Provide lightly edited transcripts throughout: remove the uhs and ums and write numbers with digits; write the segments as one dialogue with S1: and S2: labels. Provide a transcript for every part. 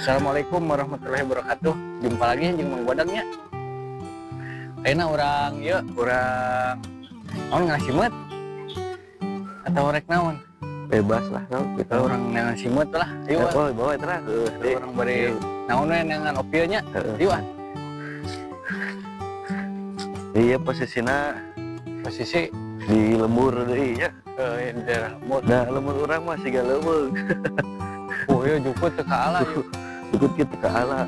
S1: Assalamualaikum warahmatullahi wabarakatuh. Jumpa lagi jeung Mang Bodangnya. Ayeuna urang ieu urang naon ngasimeut atau rek naon?
S2: Bebas lah tau
S1: kita urang neangan simeut lah. Ayo.
S2: Oh, bawa eta lah.
S1: Heuh, urang bari naon we neangan opil nya. Ayo ah.
S2: Iya posisina
S1: posisi
S2: di lembur deui nya.
S1: Heuh, di daerah lembur.
S2: Nah, lembur urang mah siga leuweung.
S1: Oh iya jukut teu kaala ieu.
S2: Jukut kieu teu kaala.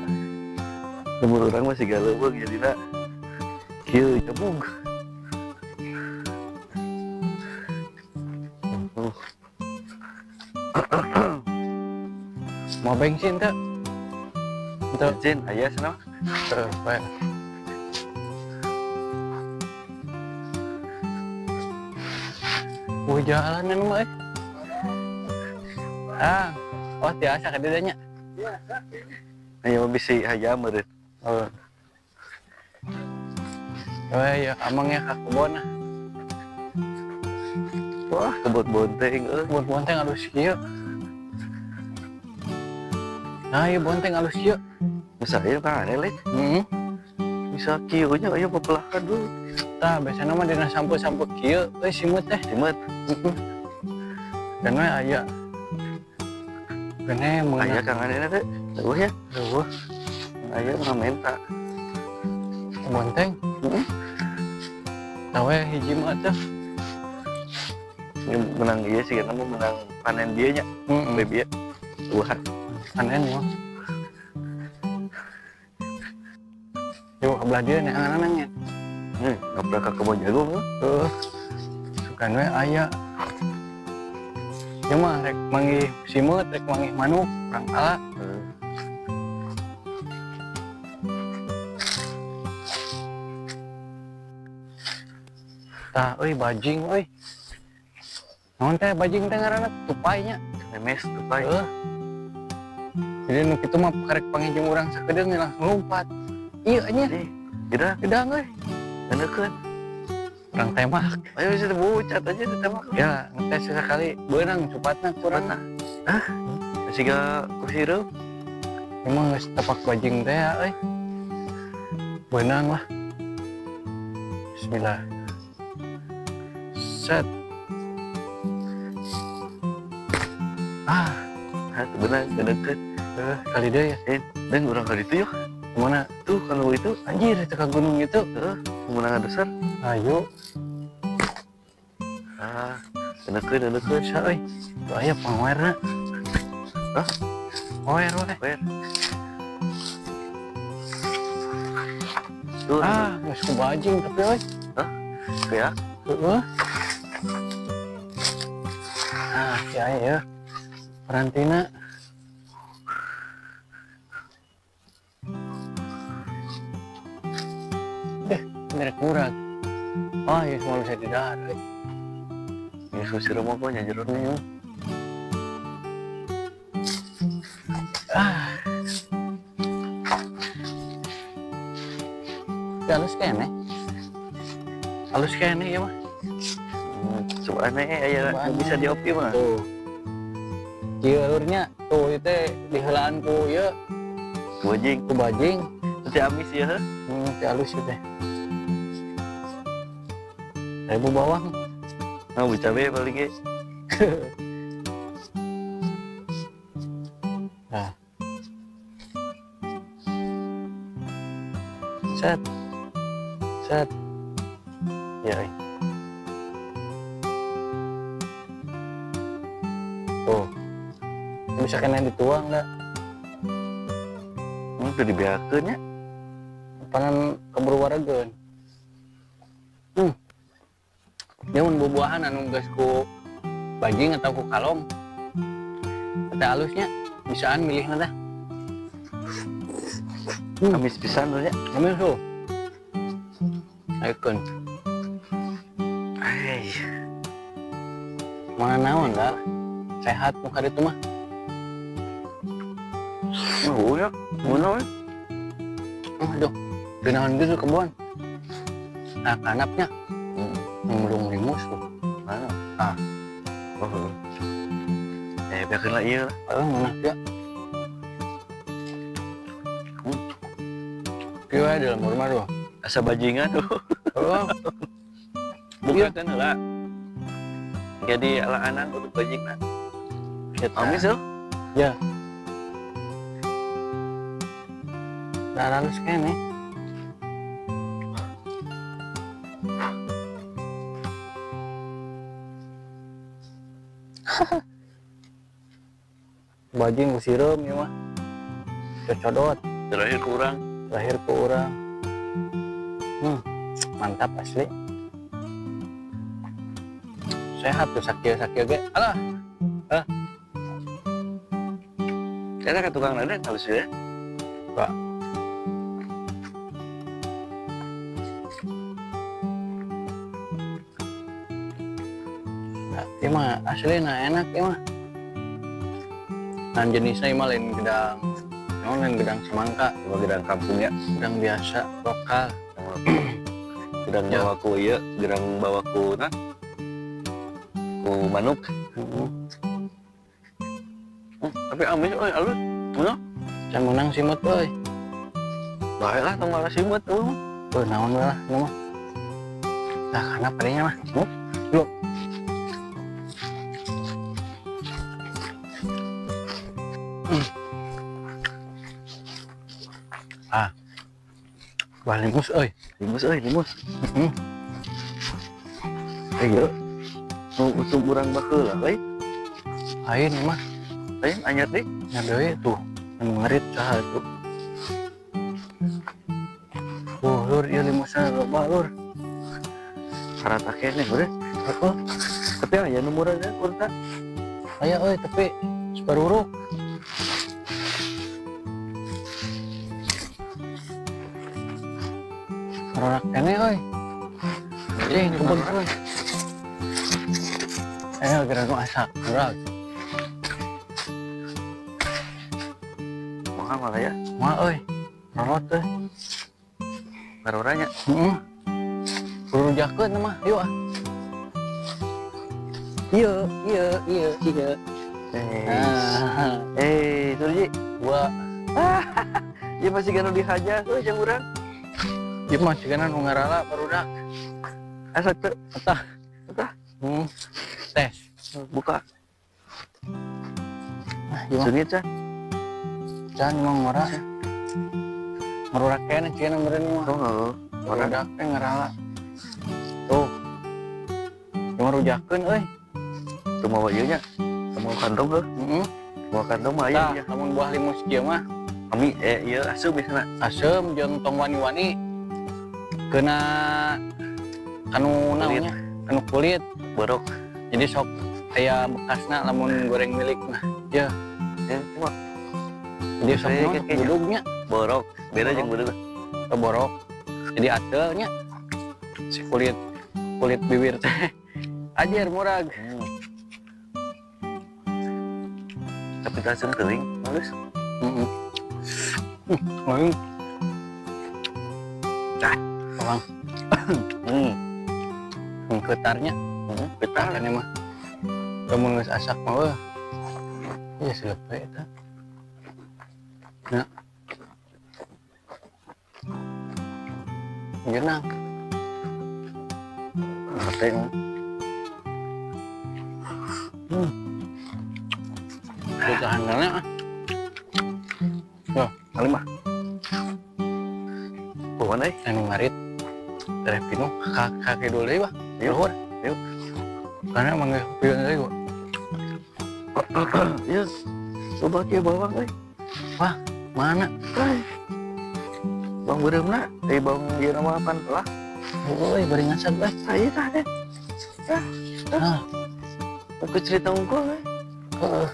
S2: Lembur urang mah siga leuweung jadina kieu jebug.
S1: Mau bensin teu? Teu.
S2: Bensin aya cenah.
S1: Teu, bae. Oh, jalanan mah euy. Ah, oh tiasa ka dieu nya.
S2: Ayo bisi hayam meureun.
S1: Heeh. Oh ya, amangnya ka kebon ah.
S2: Wah, kebon bonteng euy.
S1: Kebon bonteng alus kieu. Nah, ieu bonteng alus kieu.
S2: Bisa ieu ka aneh leh.
S1: Heeh.
S2: Bisa kieu nya aya pepelakan dulu.
S1: Tah, biasana mah dina sampo-sampo kieu euy simeut teh.
S2: Simeut.
S1: Heeh. Dan we aya. Gene meunang.
S2: Aya kang anehna teh. Leuweuh ya?
S1: Leuweuh.
S2: Aya mah menta.
S1: Bonteng.
S2: Heeh.
S1: Tah we hiji mah teh.
S2: Ini menang ieu sih karena mau menang panen dia nya.
S1: Heeh.
S2: Baby ya. Wah.
S1: Panen mah. Yuk ke belah dieu neangan nya.
S2: Ngaprak ka kebon jagung
S1: heuh. Sugan we aya. Ieu mah rek manggih simeut, rek manggih manuk, urang ala. Tah euy bajing euy. Naon teh bajing teh ngaranna tupai nya.
S2: Memes tupai.
S1: Heuh. Jadi nu kitu mah karek panggih jeung urang sakedeung langsung lompat. Ieu nya.
S2: Gedah.
S1: Gedah euy.
S2: Enakeun.
S1: Urang tembak.
S2: Ayo bisa dibucat aja ditembak.
S1: Ya, ngetes sekali beunang cupatna kurang.
S2: Hah? Siga ku hirup.
S1: Emang geus tepak bajing teh euy. Beunang lah. Bismillah. Set. Ah,
S2: teu beunang enakeun.
S1: Kali deui ya.
S2: Deung urang ka ditu yeuh.
S1: Mana?
S2: Tuh kalau itu
S1: anjir itu ke gunung itu.
S2: Heeh, pemenangan besar.
S1: Ayo.
S2: Ah, enakeun enakeun.
S1: Bisa euy. Tuh aya pangoerna.
S2: Hah?
S1: Poer we.
S2: Poer. Tuh.
S1: Ah, geus ku bajing tapi euy.
S2: Hah? Ya.
S1: Heeh. Ah, si aya ya. Perantina. Merek murah. Oh, ya semua bisa didahar.
S2: Ya susah rumah kok nya jero.
S1: Ah. Ya, halus keneh. Halus keneh ya mah.
S2: Coba aneh aya bisa diopi mah.
S1: Tuh. Ieu alurnya tuh ieu teh diheulaan ku ieu.
S2: Bajing,
S1: ku bajing.
S2: Teu amis ieu heuh.
S1: Teu halus ieu teh. Ribu bawang.
S2: Nah, bu cabe paling ge.
S1: Nah. Set. Set. Ya. Tuh. Bisa kena dituang enggak?
S2: Udah dibeakeun nya.
S1: Panan keburu waregeun. Dia mun buah-buahan anu geus ku bajing atau ku kalong. Teh halusnya bisaan milihna teh.
S2: Amis pisan nya.
S1: Amis tuh. Ayekeun.
S2: Ai.
S1: Mana naon dah. Sehat nu ka ditu mah.
S2: Oh ya, mana we?
S1: Aduh, geunahan geus kebon. Nah, kanapnya. Mulung limus tuh.
S2: Mana?
S1: Ah.
S2: Oh. Biarkan lah iya lah.
S1: Mana ya. Kieu di lembur mah tuh.
S2: Asa bajingan tuh.
S1: Oh.
S2: Bukakeun heula. Jadi alaanan untuk bajingan. Amis euy.
S1: Ya. Nah, halus kene. Bajing sireum ieu mah. Cocodot.
S2: Terakhir kurang.
S1: Terakhir kurang. Mantap asli. Sehat tuh sakieu-sakieu ge. Alah. Hah.
S2: Eta ka tukang nada halus ya.
S1: Pak. Nah, ieu mah asli nah enak ieu mah. Nah jenisnya ieu mah lain gedang. Naon lain gedang semangka,
S2: ieu gedang kampung ya.
S1: Gedang biasa lokal.
S2: Gedang ya. Bawa ku ieu, gedang bawa ku nah. Ku manuk. Tapi amis euy alus. Meunang.
S1: Can meunang simut euy.
S2: Bae lah tong malah simut euy.
S1: Euy naon we lah ieu mah. Nah, kana palingnya mah. Lu. Ah. Wah limus euy.
S2: Limus euy, limus. Ayo. Nu usum urang baheula euy.
S1: Lain mah.
S2: Lain anyar deui.
S1: Anyar deui tuh. Anu ngarit saha tuh. Oh, lur ieu limusna loba lur.
S2: Rata keneh beureut.
S1: Heeh.
S2: Tapi aya nu murah teh urta.
S1: Aya euy tapi separuruk. Rorak keneh euy. Cing kebun euy. Geura nu asak, murag.
S2: Moal malah ya.
S1: Moal euy. Rorot euy.
S2: Garoranya.
S1: Heeh. Rujakeun mah, yuk ah. Ieu, ieu, ieu, ieu.
S2: Surji,
S1: gua.
S2: Ieu masih ganu dihajar euy jeung urang.
S1: Ieu mah cigana nu ngarala barudak.
S2: Asa teu?
S1: Etah.
S2: Etah.
S1: Tes.
S2: Buka.
S1: Nah, ieu mah.
S2: Sungit can.
S1: Can mah ngora. Ngarurak keneh cigana meureun mah.
S2: Oh,
S1: barudak teh ngarala. Tuh. Ieu mah rujakeun euy.
S2: Teu mawa ieu nya. Teu mawa kantong heuh.
S1: Heeh.
S2: Mawa kantong mah aya
S1: nya. Lamun buah limus kieu mah
S2: kami ieu asup biasana.
S1: Asem jeung tong wani-wani. Kena kanu naonnya? Kanu kulit
S2: borok.
S1: Jadi sok aya bekasna lamun goreng milik mah. Ya.
S2: Ya, cuma.
S1: Jadi sok budugnya
S2: borok. Beda jeung budug.
S1: Borok. Jadi atelnya si kulit kulit bibir teh. Ajer murag.
S2: Tapi asem teuing, halus.
S1: Heeh. Tah, bang. Ketarnya.
S2: Ketar
S1: kan mah. Lamun geus asak mah eueuh. Ieu selepe eta. Nah. Jenang.
S2: Hate.
S1: Tahan karena ah. Loh,
S2: kali mah. Bawa euy,
S1: anu ngarit. Tereh pinuh kaki dulu deui, Bah. Luhur.
S2: Yuk.
S1: Karena emang geus piun deui gua.
S2: Ieu. Coba kieu bawang euy.
S1: Wah, mana?
S2: Bawang beureumna, bawang ieu mah pan lah.
S1: Euy, bari ngasag euy.
S2: Saya tah deh.
S1: Tah.
S2: Aku cerita unggul euy.
S1: Heeh.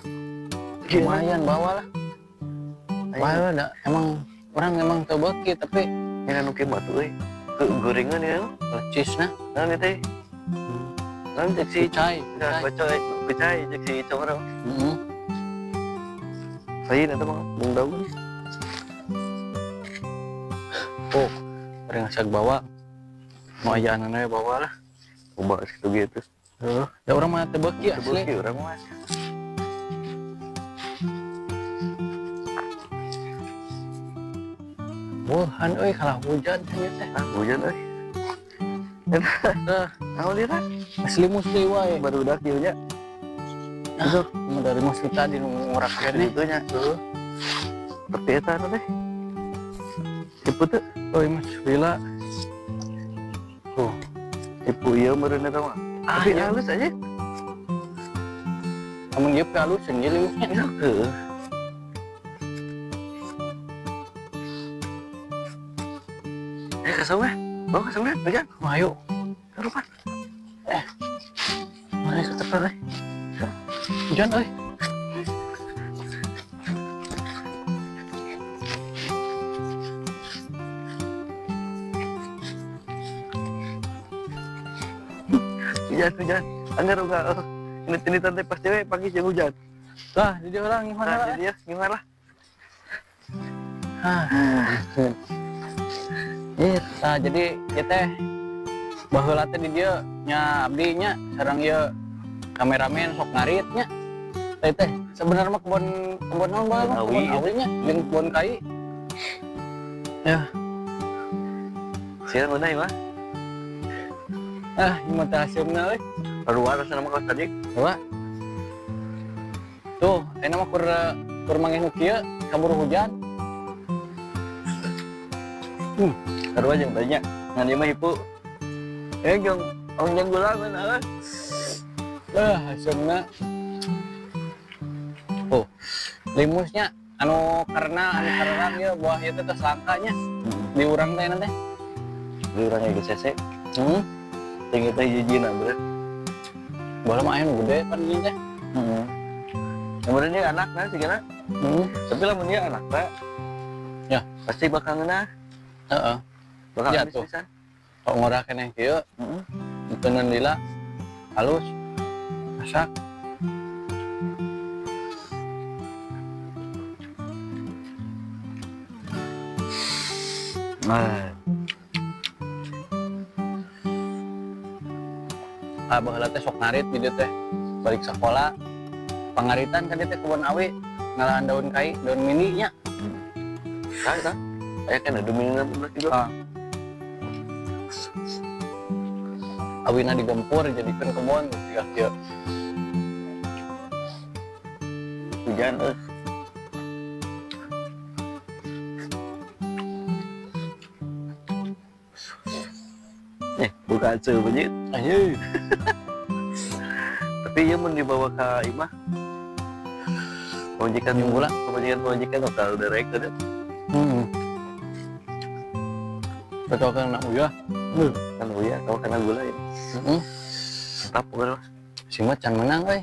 S1: Lumayan bawa lah. Bawa dah. Emang orang emang teu beuki tapi
S2: ini nu kieu batu euy. Gorengan ya.
S1: Lecisna.
S2: Naon teh? Naon cek si
S1: Kucai,
S2: kucai, kucai cek si cowok.
S1: Heeh.
S2: Lain eta mah bung daun.
S1: Oh, bari ngasag bawa. Mau ayaan we bawa lah.
S2: Coba situ gitu.
S1: Heeh. Da urang mah teu beuki asli.
S2: Teu beuki urang mah.
S1: Buhan euy kalah hujan teh teh.
S2: Ah, hujan euy.
S1: Tah,
S2: naon ieu teh?
S1: Asli mus deui wae.
S2: Barudak ieu nya.
S1: Itu dari mus kita di nu ngurak keneh.
S2: Kitu nya. Heeh. Tapi eta anu teh. Tipu teu?
S1: Euy mas lila. Tuh,
S2: tipu ieu meureun eta mah. Tapi halus aja.
S1: Amun ieu halus ieu limusnya.
S2: Heeh. Kasau ya? Bawa kasau ya? Pegang.
S1: Ayo.
S2: Karupan.
S1: Mana ketepan eh? Hujan euy.
S2: Hujan, hujan. Anggar uga. Ini tante pasti we pagi jeung hujan.
S1: Tah, jadi orang gimana lah?
S2: Jadi ya, gimana lah?
S1: Hah. Nah, jadi ieu teh baheula teh di dieu nya abdi nya sareng ieu kameramen sok ngarit nya. Teh teh sebenarnya mah kebon kebon naon bae mah kebon awi nya jeung kebon kai. Ya.
S2: Sia ngeunah mah.
S1: Ah, ieu mah teh haseumna euy.
S2: Keluar rasana mah kaos tadi.
S1: Wah. Tuh, ayeuna mah kur mangeh nu kieu kaburu hujan.
S2: Sarua jeung tanya, ngan ieu mah hipu. Jeung ong jeung gula ngeunah.
S1: Haseumna. Oh, limusnya anu karena anu karerang ieu buah ieu teh tos langka nya. Di urang teh teh.
S2: Di urang ge sese. Heeh. Tinggi teh hijina beuh.
S1: Baheula mah aya nu gede pan ieu teh.
S2: Heeh. Kemudian dia anakna sigana.
S1: Heeh.
S2: Tapi lamun dia anakna
S1: ya,
S2: pasti bakal ngeunah.
S1: Heeh.
S2: Bakal
S1: ya,
S2: habis pisan.
S1: Kok ngorah keneh kieu?
S2: Heeh.
S1: Diteundeun lila halus. Masak.
S2: Nah.
S1: Ah, baheula teh sok ngarit di dieu teh. Balik sekolah pangaritan ka dieu teh kebon awi ngalahan daun kai, daun mini nya.
S2: Tah, tah. Aya kan ada mini belas juga.
S1: Ah. Awina digempur jadikeun kebon siga kieu.
S2: Hujan euy. Buka aja
S1: Anjir.
S2: Tapi ieu mun dibawa ka imah pamajikan
S1: gula,
S2: pamajikan bakal derek teh.
S1: Heeh. Betul kan nak uyah?
S2: Kan uyah, tahu kana gula ya.
S1: Heeh.
S2: Mantap pokoknya.
S1: Si mah can menang euy.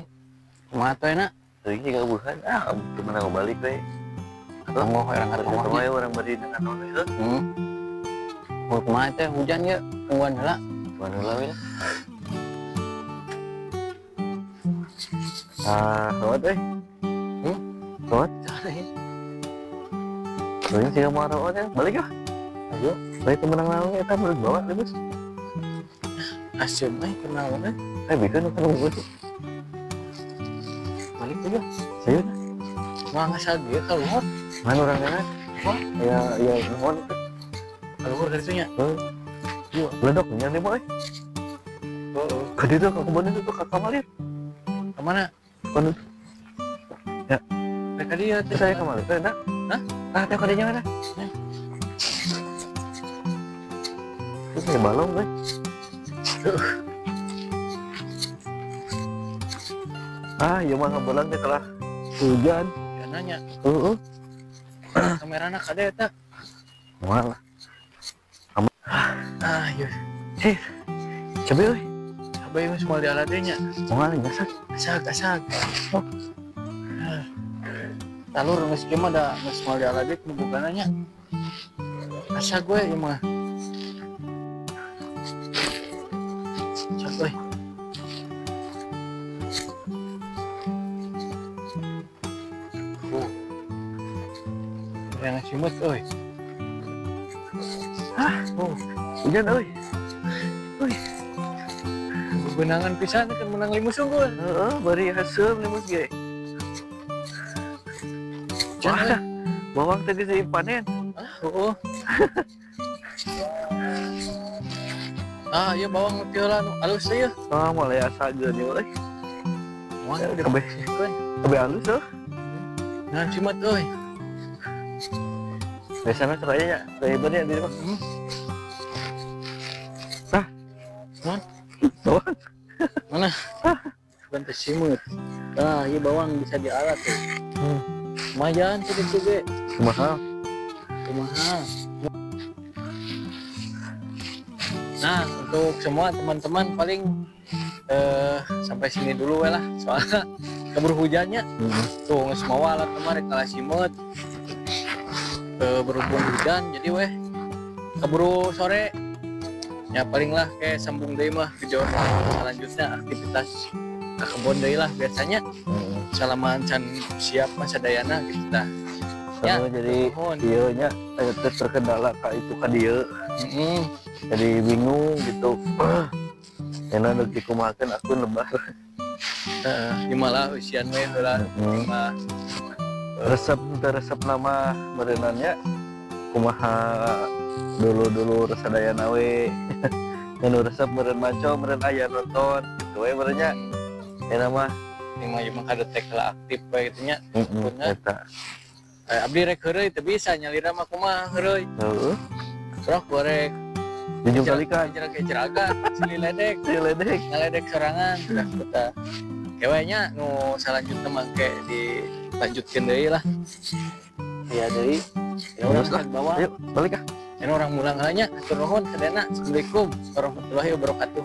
S1: Kumaha teh na?
S2: Teuing jiga buhan. Ah, teu menang balik we.
S1: Tonggoh orang katonggoh.
S2: Tonggoh orang bari dengan naon we.
S1: Heeh. Kumaha teh hujan ye, tungguan heula.
S2: Tungguan heula we. Ah, kuat euy. Kuat. Teuing siga moal raon ya. Balik ah.
S1: Ayo.
S2: Balik teu menang naon eta menurut bawa lemus.
S1: Asem euy kunaon euy.
S2: Eh bikeun nu unggul.
S1: Balik tuh.
S2: Sayur.
S1: Mah ngasal dia ka luhur.
S2: Mana urang kana?
S1: Wah,
S2: ya ya nuhun.
S1: Ka luhur ka ditu nya.
S2: Heuh.
S1: Ieu
S2: ledok nya nih mah euy.
S1: Heeh.
S2: Ka ditu ka kebon itu ka kamalir.
S1: Ka mana?
S2: Kebon itu. Ya.
S1: Ka dieu teh
S2: saya kamalir teh nah.
S1: Hah?
S2: Ah, teh ka dieu nya mana? Itu kayak balong euy. Ah, ieu mah ngabelang teh kalah hujan.
S1: Nanya.
S2: Heeh.
S1: Kamerana kade eta.
S2: Moal lah.
S1: Ah, ieu.
S2: Eh. Cabe euy.
S1: Cabe geus moal dialade nya.
S2: Moal gasak.
S1: Asak, asak. Oh. Talur geus kieu mah da geus moal dialade nu bugana nya. Asak we ieu mah. Asak euy. Yang cimut euy.
S2: Hah?
S1: Oh,
S2: hujan euy. Euy.
S1: Bebenangan pisan kan menang limus unggul.
S2: Heeh, bari haseum limus ge. Wah, bawang teh geus dipanen.
S1: Heeh. Ah, ieu bawang teu heula nu alus teh ieu.
S2: Ah, mulai asa geun ieu euy.
S1: Moal
S2: Kabeh. Kabeh alus euy.
S1: Nah, cimat euy.
S2: Biasana sok aya nya, hebat nya di mah. Tah.
S1: Naon?
S2: Bawang.
S1: Mana? Bukan teh simeut. Tah, ieu bawang bisa dialat tuh. Lumayan sih itu ge.
S2: Kumaha?
S1: Kumaha? Nah, untuk semua teman-teman paling sampai sini dulu we lah, soalnya keburu hujannya. Tuh geus mawa alat kemarin kalah simeut. Berhubung hujan jadi weh keburu sore. Ya paling lah kayak sambung deui mah video selanjutnya aktivitas ke kebun deui lah biasanya. Selama can siap mah sadayana gitu tah.
S2: Ya, jadi ieu nya terkendala ka itu ka dieu. Jadi bingung gitu. Enak deuk dikumahakeun aku lebah.
S1: Heeh, malah usian we heula. Mah
S2: resep teu resep nama meureunannya kumaha dulu-dulu sadayana we. Nu resep meureun maco meureun aya nonton gitu we meureun nya. Enak mah
S1: ini mah ieu mah kadetek heula aktif we kitu nya.
S2: Eta.
S1: Abdi rek heureuy teu bisa nyalira mah kumaha heureuy.
S2: Heeh.
S1: Sok gorek.
S2: Junjung kalikan.
S1: Jeraga, sili ledek.
S2: Sili ledek.
S1: Ngaledek sorangan sudah kita. Kewenya nu salanjutna mangke dilanjutkeun deui lah. Iya deui. Ya urang
S2: lah.
S1: Bawa.
S2: Ayo balik ah.
S1: Ini orang mulang heula nya. Hatur nuhun sadayana. Assalamualaikum warahmatullahi wabarakatuh.